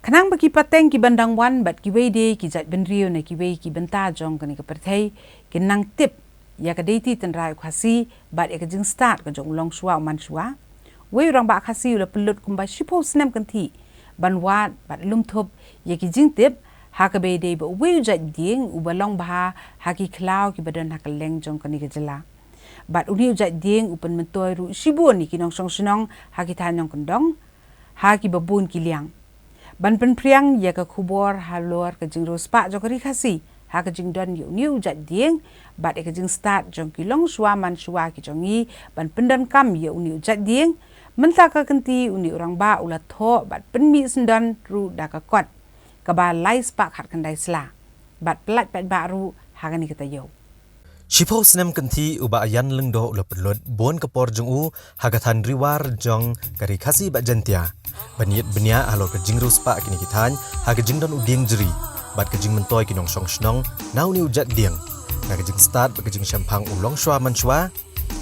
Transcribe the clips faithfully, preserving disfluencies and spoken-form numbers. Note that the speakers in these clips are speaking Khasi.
Khnang ba ki pateng ki ban dang wan bad kiwei de ki jaitbynriew na kiwei ki bynta jong kane ka pyrthei kin nang tip ïa ka deiti tynrai u Khasi bad ïa ka jingstad ka jong u longshuwa u manshuwa, uwei u rangbah Khasi u la pynlut kumba shiphew snem kynthih ban wad bad lum thup ïa ki jingtip ha kaba ïadei bad uwei u jait dieng uba long bha ha ki khlaw kiba don ha kylleng jong kane ka jylla. Bad une u jait dieng u pynmyntoi ruh shibun ïa ki nongshong shnong ha ki thaiñ nongkyndong ha kiba bun ki liang. Ban pynphriang ïa ka khubor halor ka jingriewspah jong ka Ri Khasi ha ka jingdon ïa une u jait dieng bad ïa ka jingstad jong ki longshuwa manshuwa ki jong ngi ban pyndonkam ïa une u jait dieng, mynta ka kynti une u rangbah u la thoh bad pynmih syndon ruh da ka kot kaba lai spah khatkhyndai sla bad pyllait paidbah ruh ha kane ka taïew. Shiphew snem kynthih u Bah Ayan Lyngdoh u la pynlut bun ka por jong u ha ka thaiñ Ri War jong ka Ri Khasi bad Jaiñtia ban ïit bniah halor ka jingriewspah kine ki thaiñ ha ka jingdon u dieng jri bad ka jingmyntoi ki nongshong shnong na une u jait dieng, na ka jingstad bad ka jingshemphang u longshuwa manshuwa,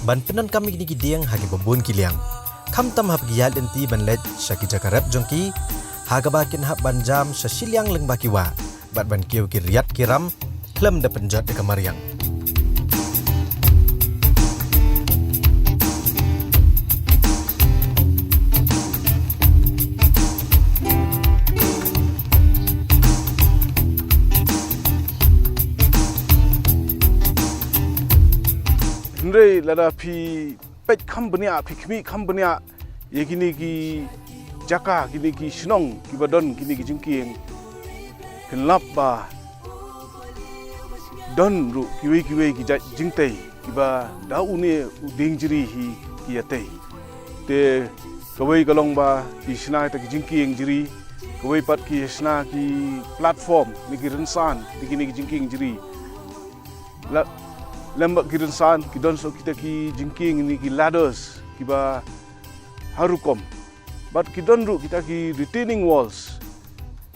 ban pyndonkam ïa kine ki dieng ha kiba bun ki liang, khamtam haba ki ïaid lynti ban leit sha ki jaka rep jong ki, ha kaba kin hap ban jam sha shiliang lyngba ki wah bad ban kiew ki riat ki ram khlem da pynjot da ka mariang. Hynrei lada phi peit kham bniah, phi khmih kham bniah ïa kine ki jaka, kine ki shnong kiba don kine ki jingkieng, kin lap ba don ruh kiwei kiwei ki jait jingtei kiba da une u dieng jri hi ki ïatei. Te kawei ka long ba ki shna kita ki jingkieng jri, kawei pat ki shna ki platform ne ki rynsan ne kine ki jingkieng jri. La, lem bad ki rynsan ki don sa kita ki jingkieng ne ki ladders kiba har rukom. Bad ki don ruh kita ki retaining walls.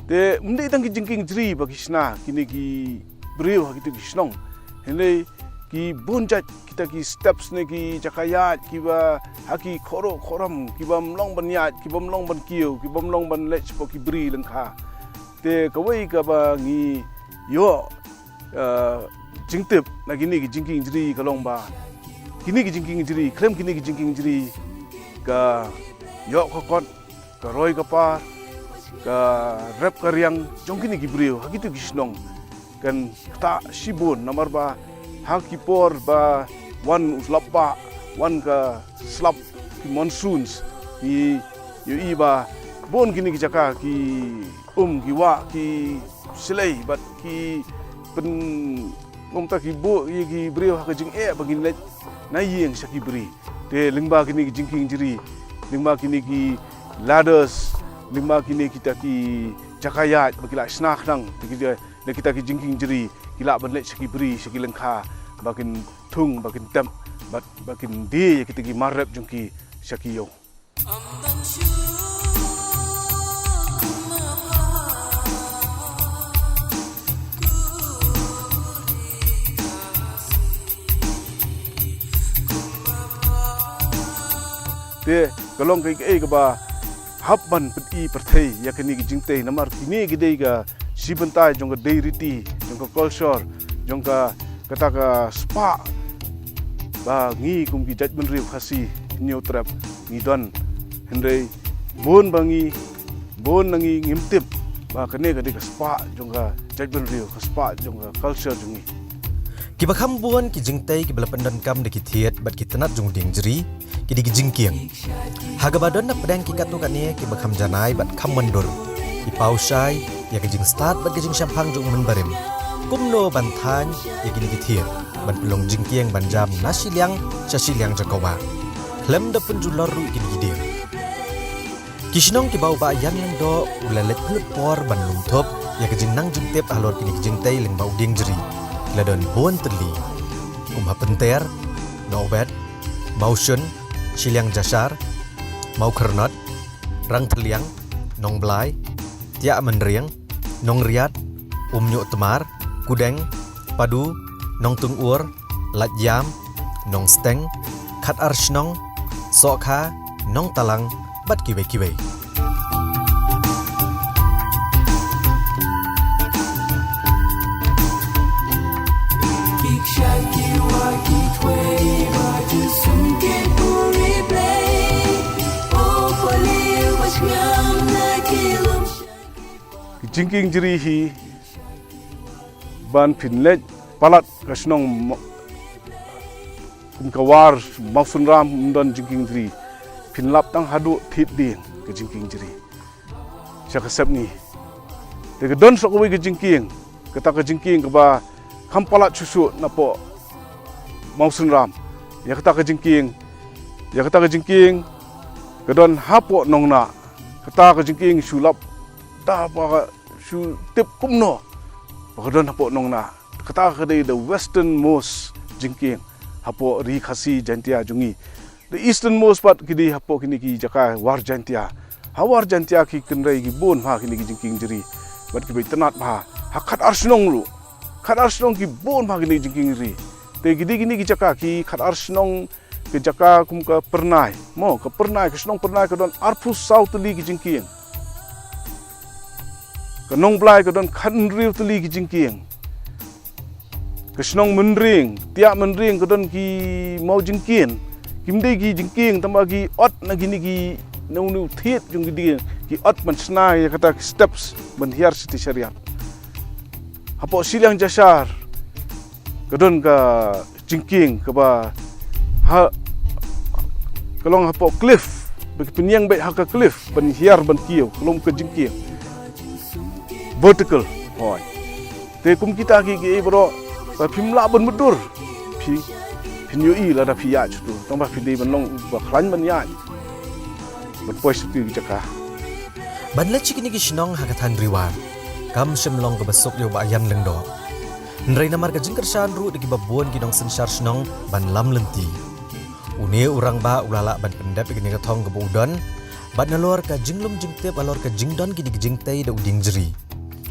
Te ym dei tang ki jingkieng jri ba ki shna kine ki briew ha kito ki shnong. Hynrei ki bun jait kita ki steps ne ki jaka ïaid kiba ha ki khurum khurum, kiba ym long ban ïaid, kiba ym long ban kiew, kiba ym long ban leit shapoh ki bri lyngkha. Te kawei kaba ngi ïoh, eh, jingtip na kine ki jingkieng jri ka long ba kine ki jingkieng jri, khlem kine ki jingkieng jri, ka ïoh ka kot, ka roi ka par, ka rep ka riang jong kine ki briew ha kito ki shnong kan ktah shibun, namar ba ha ki por ba wan u slap ba, wan ka slap, ki monsoons, ngi ïohi ba bun kine ki jaka ki um, ki wah, ki shlei bad ki pyn, kumta ki buh ïa ki briew ha ka jingeh ba ngin leit na ïing sha ki bri. Te lyngba kine ki jingkieng jri, lyngba kine ki ladders, lyngba kine kita ki jaka ïaid ba ki la shna khnang, te ki ja-, na kita ki jingkieng jri ki lah ban leit sha ki bri, sha ki lyngkha, ba kin thung, ba kin tem, ba, ba kin die ïa kita ki mar rep jong ki sha ki ïew. Te ka long kaei kaei kaba hap ban pyni pyrthei ïa kine ki jingtei, namar kine ki dei ka shi bynta jong ka dei riti, jong ka culture, jong ka, kata ka spah ba ngi kum ki jaitbynriew Khasi Hynñiewtrep ngi don. Hynrei bun ba ngi, bun na ngi ngim tip ba kane ka dei ka spah jong ka jaitbynriew, ka spah jong ka culture jong ngi. Kiba kham bun ki jingtei kiba la pyndonkam da ki thied bad ki tnat jong u dieng jri, ki dei ki jingkieng. Ha kaba don na pdeng ki katto katne kiba kham janai bad kham myndur, ki paw shai ïa ka jingstad bad ka jingshemphang jong u mynbarim. Kumno ban thaiñ ïa kine ki thied ban pynlong jingkieng ban jam na shiliang sha shiliang jong ka wah, khlem da pynjulor ruh ïa kine ki dieng. Ki shnong kiba u Bah Ayan Lyngdoh u la leit pynlut por ban lum thup ïa ka jingnang jingtip halor kine ki jingtei lyngba u dieng jri ki la don bun tylli, kum ha Pynter, Nongwet, Mawshun, Shiliang Jashar, Mawkhyrnot, Rangthylliang, Nongblai, Tiah Mynriang, Nongriat, Umñiuhtmar, Kudeng, Padu, Nongtungur, Laitïam, Nongsteng, Khatarshnong, Sohkha, Nongtalang bad kiwei kiwei. jingkieng jri hi ban pynleit palat ka shnong Mo-, kum ka War Mawsynram ym don jingkieng jri. Pynlap tang haduh Thied Dieng ka jingkieng jri. Sha ka sepngi. Te ka don sa kawei ka jingkieng, kata ka jingkieng kaba kham palat shuh shuh napoh Mawsynram. Ïa kata ka jingkieng, ïa kata ka jingkieng ka don hapoh Nongnah. Kata ka jingkieng shu lap da ba shu tip kumno ba ka don hapoh Nongnah. Kata ka dei the westernmost jingkieng hapoh Ri Khasi Jaintia jong ngi. The easternmost pat ki dei hapoh kine ki jaka War Jaintia. Ha War Jaintia ki kynrei ki bun bha kine ki jingkieng jri. Bad kiba itynnad bha. Ha khatar shnong ruh, khatar shnong ki bun bha kine ki jingkieng jri. Te ki dei kine ki jaka ki khatar shnong, ki jaka kum ka Pyrnai. Mo, ka Pyrnai, ka shnong Pyrnai ka don arphew saw tylli ki jingkieng. Ka Nongblai ka don khathynriew tylli ki jingkieng. Ka shnong Mynrieng, Tiah Mynrieng ka don ki maw jingkieng. Kim dei ki jingkieng tangba ki ot na kine ki, na une u thied jong ki dieng, ki ot ban shna ïa kata ki steps ban hiar sha ki shariat. Hapoh Shiliang Jashar ka don ka jingkieng kaba ha, ka long hapoh cliff, ba ki pynïeng beit ha ka cliff ban hiar ban kiew, ka long ka jingkieng vertical. Hooid. Te kum kita ki, ki ei baroh ba phim lah ban mutdur. Phi, phin ïohi lada phi ïaid shuh. Tangba phi dei ban long uba khlaiñ ban ïaid ban poi sha ki jaka. Ban leit sha kine ki shnong ha ka thaiñ Ri War kam shym long kaba suk ïa u Bah Ïan Lyngdoh. Hynrei namar ka jingkyrshan ruh da kiba bun ki nongsynshar shnong ban lam lynti. Une u rangbah u la lah ban pyndep ïa kane ka thong kaba u don bad nalor ka jinglum jingtip halor ka jingdon kine ki jingtei da u dieng jri,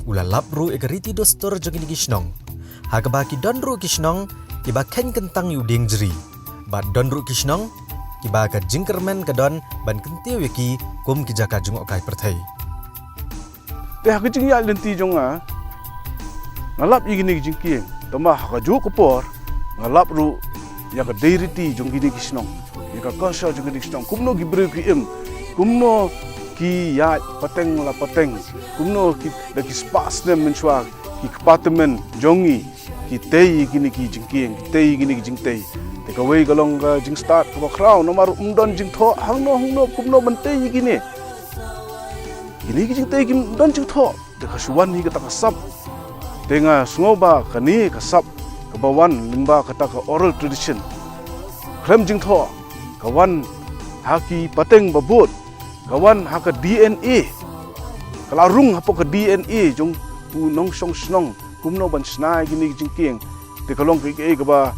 u la lap ruh ïa ka riti dustur jong kine ki shnong, ha kaba ki don ruh ki shnong kiba kheiñ kyntang ïa u dieng jri, bad don ruh ki shnong kiba ka jingkyrmen ka don ban kyntiew ïa ki kum ki jaka jngohkai pyrthei. Te ha ka jingïaid lynti jong nga, nga lap ïa kine ki jingkieng, tangba ha kajuh ka por nga lap ruh ïa ka dei riti jong kine ki shnong, ïa ka culture jong kine ki shnong, kumno ki briew ki im, kumno ki ïaid pateng la pateng, kumno ki, da ki spah snem mynshuwa ki kpa tymmen jong ngi ki tei ïa kine ki jingkieng, ki tei ïa kine ki jingtei. Te kawei ka long ka jingstad kaba khraw, namar ym don jingthoh hangno hangno kumno ban tei ïa kine. Kine ki jingtei kim don jingthoh. Te ka shu wan hi kata ka sap. Te nga sngew ba kane ka sap kaba wan lyngba kata ka oral tradition, khlem jingthoh, ka wan ha ki pateng ba bud, ka wan ha ka D N A. Ka la rung hapoh ka D N A jong u nongshong shnong kumno ban shna ïa kine ki jingkieng. Te ka long kaei kaei kaba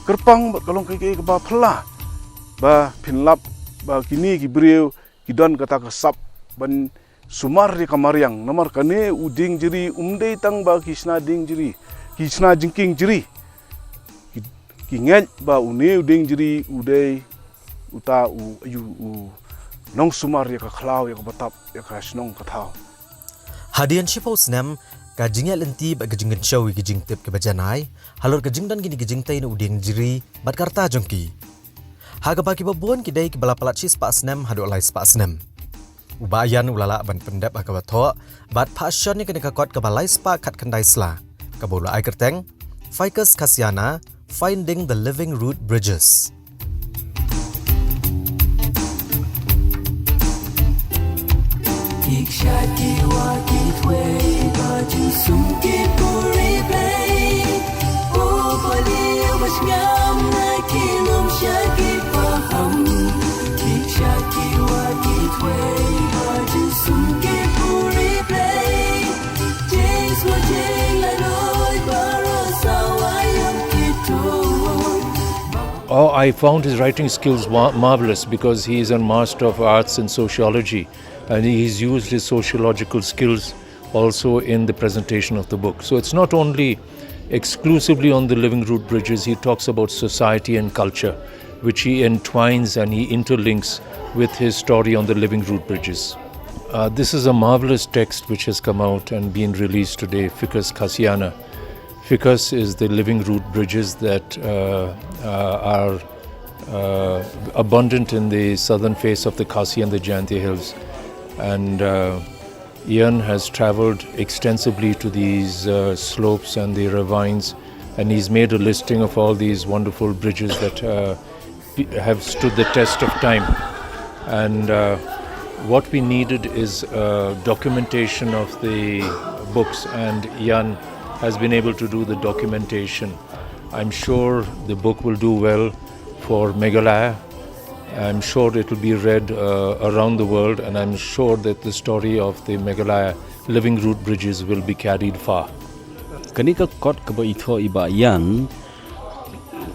kyrpang bad ka long kaei kaei kaba phylla ba phin lap ba kine ki briew ki don kata ka sap ban sumar ïa ka mariang. Namar kane u dieng jri um dei tang ba ki shna dieng jri, ki shna jingkieng jri. Ki, ki ngeit ba une u dieng jri u dei uta u, u, u nongsumar ïa ka khlaw, ïa ka btap, ïa ka shnong ka thaw. Hadien shiphew snem ka jingïaid lynti bad ka jingkynshew ïa ki jingtip kiba janai halor ka jingdon kine ki jingtei na u dieng jri bad ka rta jong ki, ha kaba kiba bun ki dei kiba la palat shispah snem haduh lai spah snem. U Bah Ïan u la lah ban pyndep ha kaba thoh bad phah shon ïa kane ka kot kaba lai spah khatkhyndai sla, kaba u la ai kyrteng Ficus Khasiana, Finding the Living Root Bridges. Oh, I found his writing skills wa- marvelous because he is a master of arts and sociology, and he's used his sociological skills also in the presentation of the book. So it's not only exclusively on the living root bridges, he talks about society and culture, which he entwines and he interlinks with his story on the living root bridges. Uh, this is a marvelous text which has come out and been released today, Ficus Khasiana. Ficus is the living root bridges that uh, uh, are uh, abundant in the southern face of the Khasi and the Jaintia Hills. And uh, Ian has traveled extensively to these uh, slopes and the ravines, and he's made a listing of all these wonderful bridges that uh, pe- have stood the test of time. And uh, what we needed is uh, documentation of the books, and Ian has been able to do the documentation. I'm sure the book will do well for Meghalaya. I'm sure it will be read uh, around the world, and I'm sure that the story of the Meghalaya living root bridges will be carried far. Kane ka kot kaba i thoh i Bah Ian,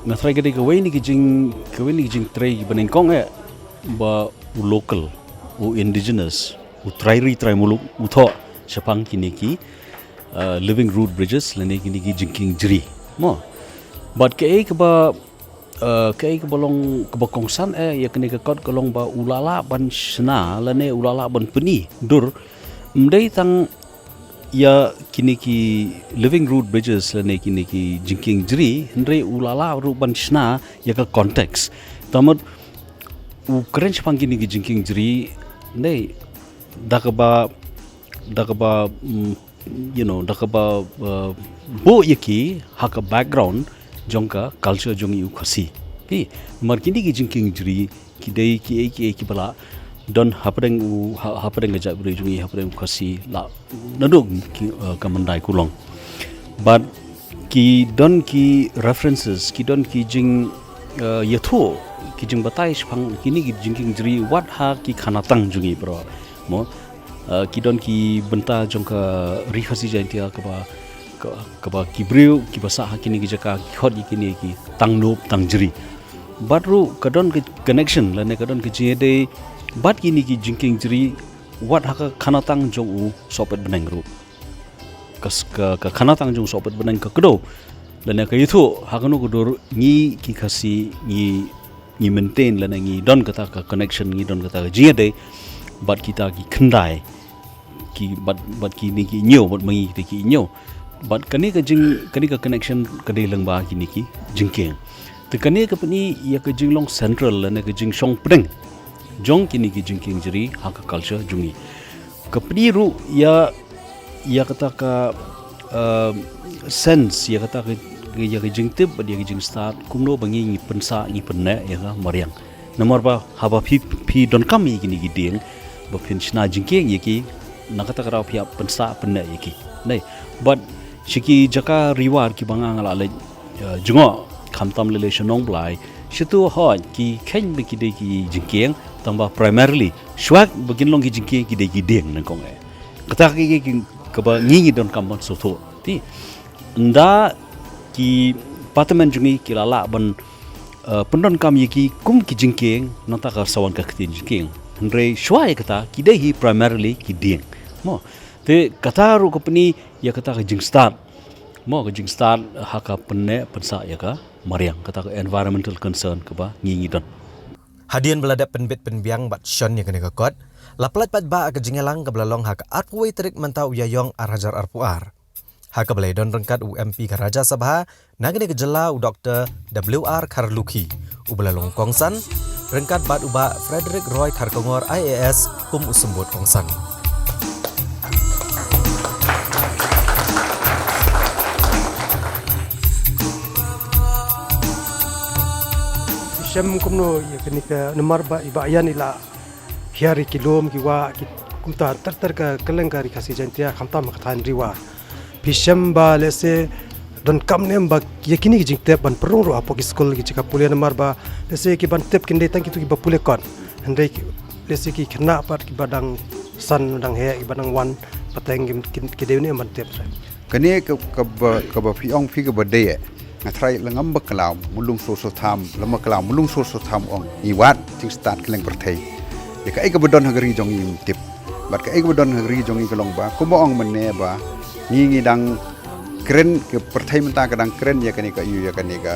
nga trai ka dei kawei na ki jing, kawei na ki jingtrei ba nyngkong eh, ba u local, u indigenous, u trai ri trai muluk, u thoh shaphang kine ki uh, living root bridges lane kine ki jingkieng jri. Mo. Bad kaei kaba uh, kaei kaba long kaba kongsan eh ïa kane ka kot ka long ba u la lah ban shna lane u la lah ban pyni dur ym dei tang ïa kine ki living root bridges lane kine ki jingkieng jri, hynrei u la lah ruh ban shna ïa ka context. Tangba u kren shaphang kine ki jingkieng jri, dei da kaba, da kaba mm, you know, da kaba uh, buh ïa ki ha ka background jong ka culture jong i u Khasi. Ki mar kine ki jingkieng jri ki dei kiei kiei kiba la don hapdeng u ha- hapdeng ka jaitbynriew jong i, hapdeng u Khasi la naduh ki uh, ka Mandai Kulong. Bad ki don ki references, ki don ki jing uh, ïathuh, ki jingbatai shaphang kine ki jingkieng jri wat ha ki khanatang jong i baroh. Mo uh, ki don ki bynta jong ka Ri Khasi Jaintia kaba ka- kaba ki briew kiba sah ha kine ki jaka ki khot ïa kine ki tang nop tang jri. Bad ruh ka don ka connection lane ka don ka jingïadei bad kine ki jingkieng jri wat ha ka khanatang jong u Sohpet Bneng ruh. Ka s- ka, ka khanatang jong u Sohpet Bneng ka kdew lane ka ïathuh ha kano ka dur ngi ki Khasi ngi ngi maintain lane ngi don kata ka connection, ngi don kata ka jingïadei bad kita ki khyndai, ki bad bad kine ki hynñiew, bad ma ngi kita ki hynñiew. Bad kane ka jing kane ka connection ka dei lyngba kine ki jingkieng. Te kane ka pyni ïa ka jinglong central lane ka jingshong pdeng jong kine ki jingkieng jri ha ka culture jong ngi. Ka pyni ruh ïa ïa kata ka uh, sense, ïa kata ka ïa ka jingtip bad ïa ka jingstad kumno ba ngi ngi pynsah, ngi pynneh ïa ka mariang. Namar ba haba phi phi donkam ïa kine ki dieng ba phin shna jingkieng ïa ki, na kata ka daw phi hap pynsah pynneh ïa ki. Dei bad sha ki jaka ri war kiba nga nga la leit uh, jngoh, khamtam lei lei sha Nongblai, shatu hoi ki kheiñ ba ki dei ki jingkieng, tangba primarily shuwa ba kin long ki jingkieng ki dei ki dieng nyngkong eh. Kata ka ki ki kaba ngi ngi donkam ban sngewthuh. Te ynda ki patman jong ngi ki la lah ban uh, pyndonkam ïa ki kum ki jingkieng, nangta ka sa wan ka ktien jingkieng. Hynrei shuwa ïa kata ki dei hi primarily ki dieng. Mo. Te kata ruh ka pyni ïa kata ka jingstad. Mo, ka jingstad ha ka pynneh pynsah ïa ka mariang, kata ka environmental concern kaba ngi ngi don. Hadien ba la dep pynbit pynbiang bad shon ïa kane ka kot, la pyllait paidbah ka jingïalang kaba la long ha ka arphew wei tarik mynta u Ïaïong ar hajar arphew ar. Ha kaba la ïadon ryngkat u M P ka Rajya Sabha na kane ka jylla, u Doctor W R Kharlukhi, uba la long kongsan, ryngkat bad u Bah Frederick Roy Kharkongor I A S kum u symbud kongsan. Shem kumno ïa kane ka, namar ba i Bah Ian i la hiar ïa ki lum ki wah ki kumta ter ter ka kylleng ka Ri Khasi Jaiñtia, khamtam ka thaiñ Ri War. Phi shem ba lehse donkam ne em ba ïa kine ki jingtep ban pynrung ruh hapoh ki skul ki jaka pule, namar ba lehse ki ban tep kin dei tang kito kiba pule kot. Hynrei ki, lehse ki khynnah pat kiba dang san dang heh kiba dang wan pateng ki, ki, ki dei ne em ban tep. Kane ka, kaba, kaba phi ong phi kaba dei eh. Nga tharai la ngam bakla, mut lum sor sor tham, la bakla, mut lum sor sor tham ong. Ngi wad jingstad kylleng pyrthei. Ïa kaei kaba don ha ka ri jong ngi ngim tip. Bad kaei kaba don ha ka ri jong ngi ka long ba, kumba ong mynne ba ngi ngi dang kren, ka pyrthei mynta ka dang kren ïa kane ka, ïa kane ka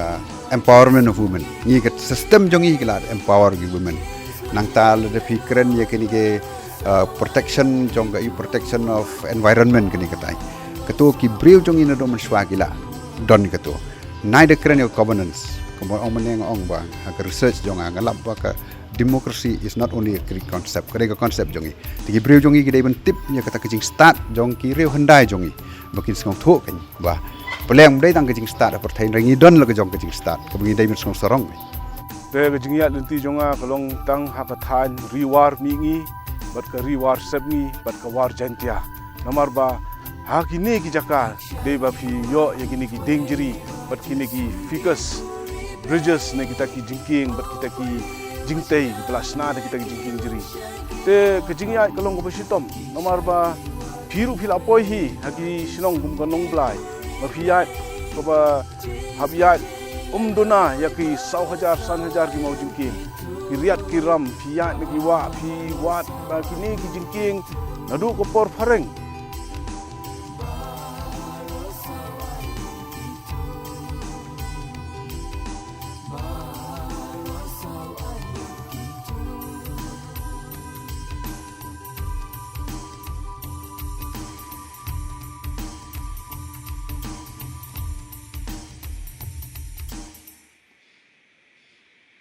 empowerment of women. Ngi ka system jong ngi ka la empower ki women. Nangta lada phi kren ïa kane ka, uh, protection jong ka, ïa protection of environment kane katai. Kato ki briew jong ngi naduh mynshuwa ki la don kato. Nai da kren ïa ka governance. Kumba ong mynne nga ong ba ha ka research jong nga, nga lap ba ka Democracy is not only a Greek concept, ka dei ka concept jong ngi. Te ki briew jong ngi ki dei ban tip ïa kata ka jingstad jong ki riew hyndai jong ngi, ba kin sngewthuh kein ba Pynleng ym dei tang ka jingstad ha pyrthei, hynrei ngi don la ka jong ka jingstad kaba ngi dei ban sngewsarong. Te ka jingïaid lynti jong nga ka long tang ha ka thaiñ Ri War Mihngi bad ka Ri War Sepngi bad ka War Jaintia. Namar ba ha kine ki jaka dei ba phi ïoh ïa kine ki dieng jri bad kine ki ficus bridges ne kita ki jingkieng bad kita ki jingtei kiba la shna da kita ki jingkieng jri. Te ka jingïaid ka long kaba shitom namar ba phi ruh phi la poi hi ha ki shnong kum ka Nongblai, ba phi ïaid kaba hap ïaid ym duna ïa ki saw hajar san hajar ki maw jingkieng. Ki riat ki ram phi ïaid na ki wah, phi wad ba kine ki jingkieng naduh ka por phareng